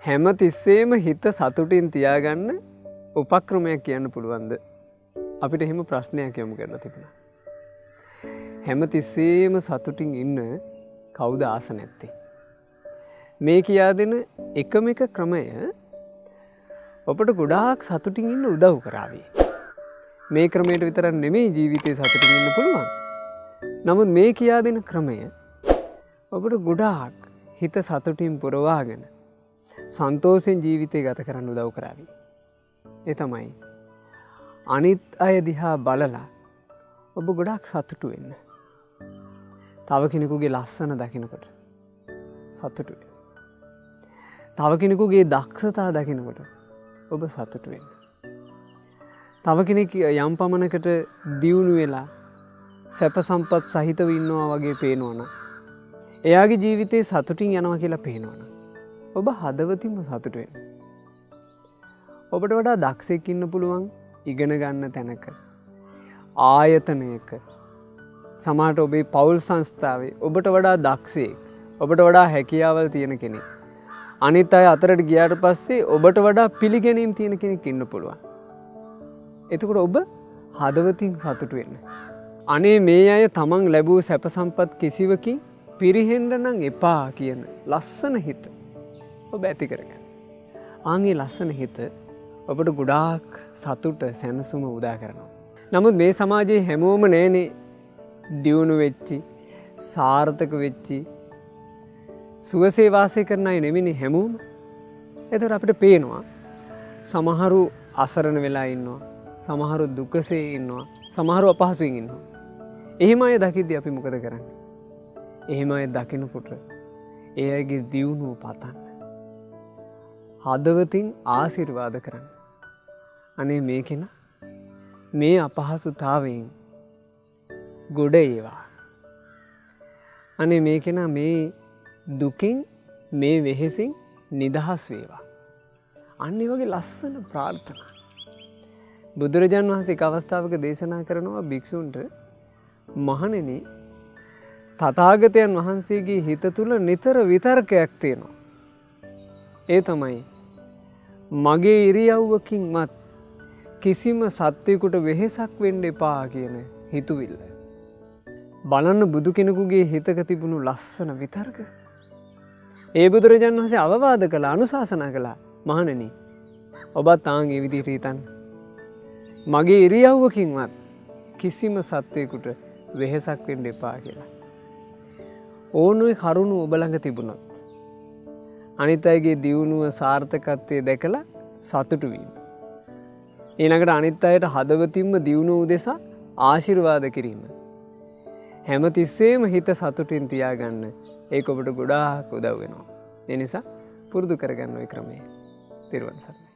හැම තිස්සේම හිත සතුටින් තියාගන්න උපක්‍රමයක් කියන්න පුළුවන්ද? අපිට එහෙම ප්‍රශ්නයක් යොමු කරලා තිබුණා. හැම තිස්සේම සතුටින් ඉන්න කවුද ආස නැත්තේ? මේ කියා දෙන එකම එක ක්‍රමය ඔබට ගොඩාක් සතුටින් ඉන්න උදව් කරાવી. මේ ක්‍රමයට විතරක් නෙමෙයි ජීවිතේ සතුටින් ඉන්න පුළුවන්. නමුත් මේ කියා දෙන ක්‍රමය ඔබට ගොඩාක් හිත සතුටින් පුරවාගෙන සන්තෝෂෙන් ජීවිතය ගත කරන්න උදව් කරાવી. ඒ තමයි අනිත් අය දිහා බලලා ඔබ ගොඩාක් සතුටු වෙන්න. තව කෙනෙකුගේ ලස්සන දකිනකොට සතුටු වෙන්න. තව කෙනෙකුගේ දක්ෂතා දකිනකොට ඔබ සතුටු වෙන්න. තව කෙනෙක් යම් පමණකට දියුණු වෙලා සැප සම්පත් සහිතව ඉන්නවා වගේ පේනවනම්, එයාගේ ජීවිතේ සතුටින් යනවා කියලා පේනවනම්, ඔබ හදවතින්ම සතුටු වෙන්න. ඔබට වඩා දක්ෂයෙක් ඉන්න පුළුවන් ඉගෙන ගන්න තැනක, ආයතනයක, සමහරට ඔබේ පවුල් සංස්ථාවේ ඔබට වඩා දක්ෂයෙක්, ඔබට වඩා හැකියාවල් තියෙන කෙනෙක්. අනිත් අය අතරට ගියාට පස්සේ ඔබට වඩා පිළිගැනීම් තියෙන කෙනෙක් ඉන්න පුළුවන්. එතකොට ඔබ හදවතින් සතුටු වෙන්න. අනේ මේ අය තමන් ලැබූ සැප සම්පත් කිසිවකින් පිරිහෙන්න නම් එපා කියන ලස්සන හිත ඔබ ඇති කරගන්න. ආන්ගේ ලස්සන හිත ඔබට ගොඩාක් සතුට සැනසුම උදා කරනවා. නමුත් මේ සමාජයේ හැමෝම නෑනේ දියුණු වෙච්චි, සාර්ථක වෙච්චි, සුවසේ වාසය කරන අය නෙමෙයිනේ හැමෝම. එතකොට අපිට පේනවා සමහරු අසරණ වෙලා ඉන්නවා, සමහරු දුකසේ ඉන්නවා, සමහරු අපහසුවෙන් ඉන්නවා. එහෙම අය දකිද්දි අපි මොකද කරන්නේ? එහෙම අය දකිනකොට ඒ අයගේ දියුණුව පතන්න. හදවතින් ආශිර්වාද කරන්න. අනේ මේ කෙනා මේ අපහසුතාවයෙන් ගොඩ ඒවා. අනේ මේ කෙනා මේ දුකින් මේ වෙහෙසින් නිදහස් වේවා. අන්න ඒ වගේ ලස්සන ප්‍රාර්ථනා. බුදුරජාන් වහන්සේ එක් අවස්ථාවක දේශනා කරනවා භික්ෂූන්ට, මහණෙනි, තථාගතයන් වහන්සේගේ හිත තුළ නිතර විතර්කයක් තියෙනවා. ඒ තමයි මගේ ඉරියව්වකින්වත් කිසිම සත්වයෙකුට වෙහෙසක් වෙන්න එපා කියන හිතුවිල්ල. බලන්න බුදු කෙනෙකුගේ හිතක තිබුණු ලස්සන විතර්ක. ඒ බුදුරජාන් වහන්සේ අවවාද කළා, අනුශාසනා කළා, මහණෙනි, ඔබත් ආන් ඒ විදිහට හිතන්න. මගේ ඉරියව්වකින්වත් කිසිම සත්වයෙකුට වෙහෙසක් වෙන්න එපා කියලා. ඕන ඔය කරුණු ඔබ ළඟ තිබුණොත් අනිත් අයගේ දියුණුව සාර්ථකත්වය දැකලා සතුටු වීම. ඊළඟට අනිත් අයට හදවතින්ම දියුණුව උදෙසා ආශිර්වාද කිරීම. හැමතිස්සෙම හිත සතුටින් තියාගන්න ඒක ඔබට ගොඩාක් උදව් වෙනවා. ඒ නිසා පුරුදු කරගන්න ඔය ක්‍රමය. තෙරුවන් සරණයි.